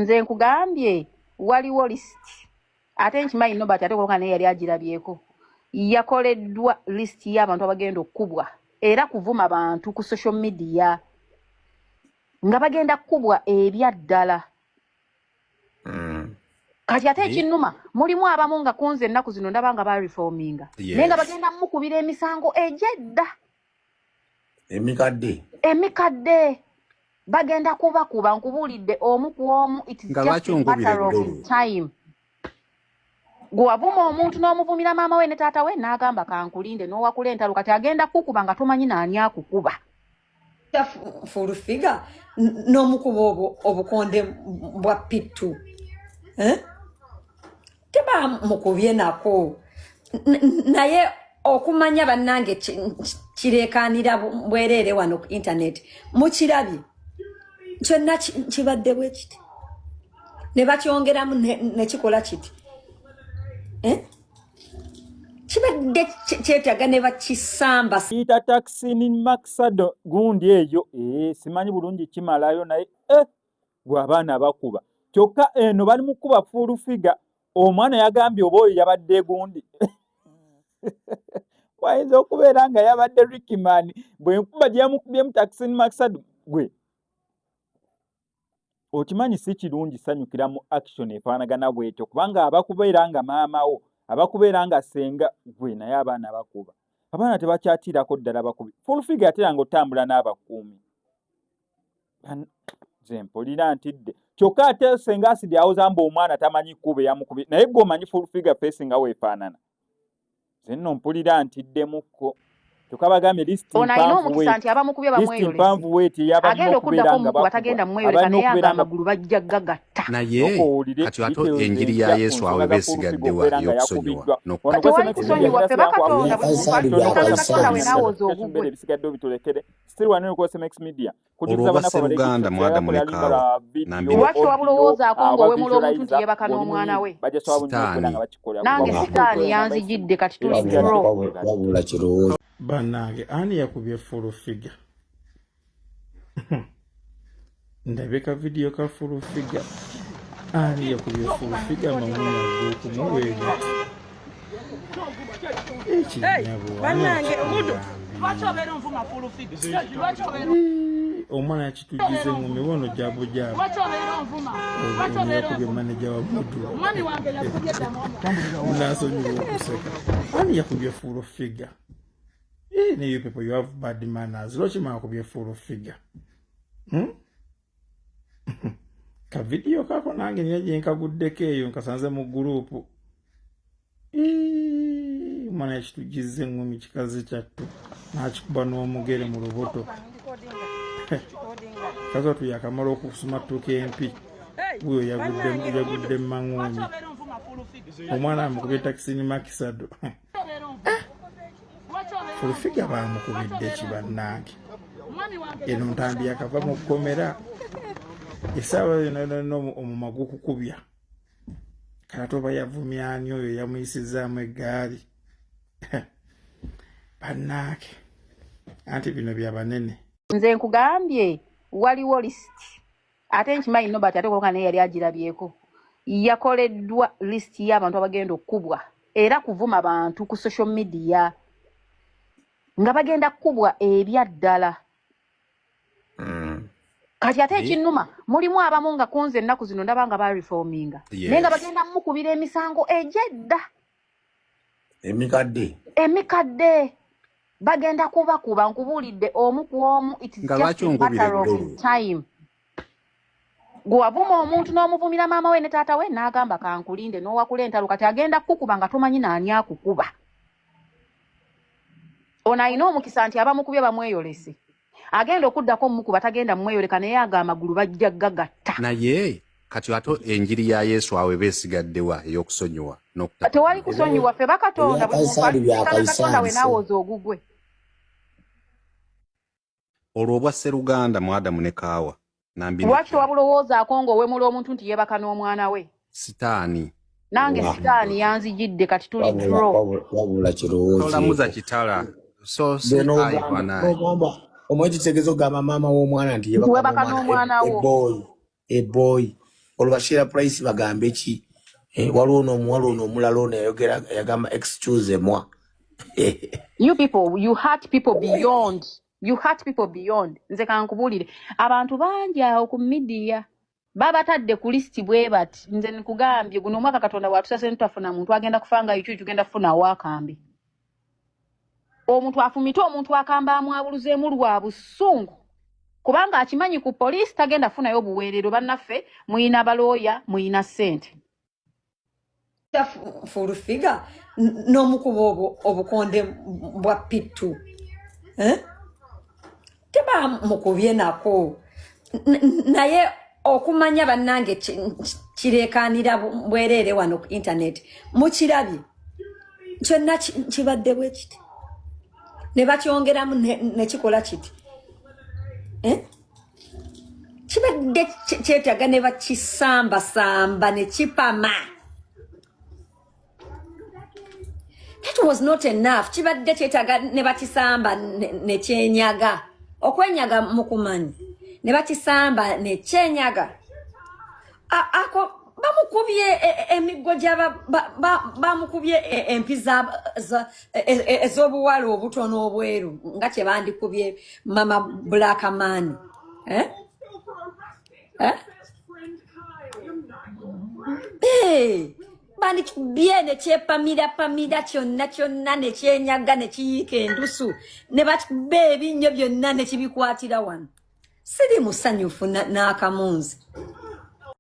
Nze nkugambye, waliwo list, ate nkimanyi Nobert, ate kubanga naye yali agirabyeko. Yakoleddwa list y'abantu abagenda okukubwa era kuvuma bantu ku social media, nga bagenda kukubwa ebyaddala. Kati ate ekinnuma, mulimu abamu nga kunze ennaku zino ndaba nga bareforminga, naye nga bagenda mukubira emisango egyedda. Emikadde. Emikadde. Bagenda kubakuba, nkubuulidde, omu ku omu. It is Nga just lwaki a onkubira matter of eddolo? time. Gwe wavuma omuntu n'omuvumira maama we ne taata we, n'agamba kankulinde, n'owakula entalo. Kati agenda kukuba nga tomanyi naani akukuba. Full Figure n'omukuba obwo obukonde bwa pittu, eh? Tebamukubye nako. Naye okumanya bannange kireekaanira bwereere wano ku internet. Mukirabye kyonna kibadde bwe kiti, ne bakyongeramu ne kikola kiti, eh? Kibadde kyetaaga ne bakisamba. Kiyita Taxin Maxado gundi eyo, simanyi bulungi kimalayo, naye gwe abaana bakuba. Kyokka eno bali mu kuba Full Figure. Omwana yagambye oba oyo yabadde gundi, wayinza okubeera nga yabadde Rickman, bwe nkuba gye yamukubyemu Taxin Maxado. Gwe okimanyi si kirungi sanyukira mu action efaanagana bwetyo, kubanga abakubeera nga maama wo, abakubeera nga senga gwe. Naye abaana bakuba, abaana tebakyatiirako ddala bakubi. Full Figure ate nga otambula n'abakuumi. Nze mpulira ntidde. Kyokka ate senga Asidi awoza mbu omwana tamanyi kkuba eyamukubye, naye gwe omanyi Full Figure face nga weefaanana. Nze nno mpulira ntiddemukko. Kyokka bagambye lisiti Ono alina mpanvu omukisa nti abamukubye lisiti bamweyolese. mpanvu weeti ey'abalina Agenda okubeera okuddako nga omukuba bakubwa, tagenda mumweyoleka, abalina naye ago okubeera nga amagulu bajja gagatta. Naye owulire kati ate details enjiri ya empya ku Yesu awo nsonga eba za Full Figure esigaddewa okubeera nga ey'okusonyiwa yakubiddwa. Wano n'okutaka? Tewali ku SMS Media kusonyiwa, ffe bakatonda buli muntu Kayisaali bya asanga Katonda we Kayisaali. n'awoza ogugwe. Ebisigadde obitulekere. Still wano ku SMX Media. Olwo Kujuliza obwa bannaffe sseruganda mu Adamu ne Kaawa nambi ne Lwaki tewabulowoozaako ng'owemula omuntu nti yeebaka n'omwana we? Sitaani. Nange sitaani yanzijidde, kati tuli draw. Wabula kirowoozo. Bannange, ani yakubye Full Figure? Ndabye ka vidiyo ka Full Figure. Ani yakubye Full Figure amamunyi ag'okumuwa ebiti? Ekinyabo. Bannange, Gudu, lwaki obeera onvuma Full Figure? Lwaki obeera Omwana yakitugize ngumi wono jabu jabu. Lwaki obeera onvuma? Lwaki Ono obeera yakubye onvuma? maneja wa Gudu. Omwami wange yakubye dda mama. Munasonyiwa okuseka. Ani yakubye Full Figure? Eh, ne you people, you have bad manners. Lwaki mwakubye Full Figure, Ka vidiyo kako nange nina gye nkaguddeko eyo, nkasanze mu gurupu. Omwana yakitugizza eŋŋumi, kikazi kyattu, n'akikuba n'omugere mu lubuto. Kazi watu yakamala okusumattuka empi, wuyo yagudde mumaŋuumi. Omwana amukubye takisini makisado. Full Figure bamukubidde ki bannange? Eno ntambi yakava mu kkomera, essaawa yona yona omumwa gukukubya. Kati oba yavumyani oyo yamuyisizaamu eggaali? Bannange, anti bino bya banene. Nze nkugambye, waliwo list, ate nkimanyi Nobert, ate kubanga naye yali agirabyeko. Yakoleddwa list y'abantu abagenda okukubwa era kuvuma bantu ku social media, nga bagenda kukubwa ebyaddala. Kati ate ekinnuma, mulimu abamu nga kunze ennaku zino ndaba nga bareforminga, naye nga bagenda mukubira emisango egyedda. Emikadde. Emikadde. Bagenda kubakuba, nkubuulidde, omu ku omu. It is Nga just lwaki a onkubira matter of eddolo? time. Gwe wavuma omuntu n'omuvumira maama we ne taata we, n'agamba kankulinde, n'owakula entalo. Kati agenda kukuba nga tomanyi naani akukuba. Ono alina omukisa nti abamukubye bamweyolese. Agenda okuddako omukuba tagenda mumweyoleka, naye ago amagulu bajja gagatta. Naye kati ate enjiri ya Yesu awo eba esigaddewa ey'okusonyiwa n'okutaka? Tewali kusonyiwa, ffe bakatonda buli muntu Kayisaali bya asanga Katonda we Kayisaali. n'awoza ogugwe. Olwo obwa sseruganda mu Adamu ne Kaawa nambi ne Lwaki tewabulowoozaako ng'owemula omuntu nti yeebaka n'omwana we? Sitaani. Nange sitaani yanzijidde, kati tuli draw. Wabula kirowoozo. Tolamuza kitala so si ayi banaye. Nogamba omanyi kitegeeza okugamba maama w'omwana nti Nti weebaka n'omwana wo. Eboyi eboyi. Olwo ba Sheila Price bagambe ki? Waliwo n'omuwala ono omulala ono yayogera, yagamba excuse moi. You people, you hurt people beyond, you hurt people beyond. Nze kankubuulire, abantu bangi awo ku media babatadde ku list bwe bati. Nze nkugambye, guno omwaka Katonda bw'atusase ntitafuna muntu agenda kufa nga yukyuki, tugenda kufunawo akambe. Omuntu afumite omuntu akamba amwabuluzeemu lwa busungu, kubanga akimanyi ku poliisi tagenda kufunayo buweerero. Bannaffe muyina balooya, muyina ssente. Full Figure n'omukuba obwo obukonde bwa pittu, eh? Tebamukubye nako. Naye okumanya bannange kireekaanira bwereere wano ku internet. Mukirabye kyonna kibadde bwe kiti, ne bakyongeramu ne kikola kiti, eh? Kibadde kyetaaga ne bakisambasamba ne kipama. That was not enough. Kibadde kyetaaga ne bakisamba ne kyenyaga. Okwenyaga mukumanyi, ne bakisamba ne kyenyaga. Ako bamukubye emiggo gyaba bamukubye empi ez'obuwala obutono obweru nga kye bandikubye mama Black Man, eh? Eh? Hey, bandikubye ne kyepamira pamira kyonna kyonna, ne kyenyaga, ne kiyiika endusu, ne bakikuba ebinnyo byonna ne kibikwatira wano. Siri musanyufu n'akamunzi.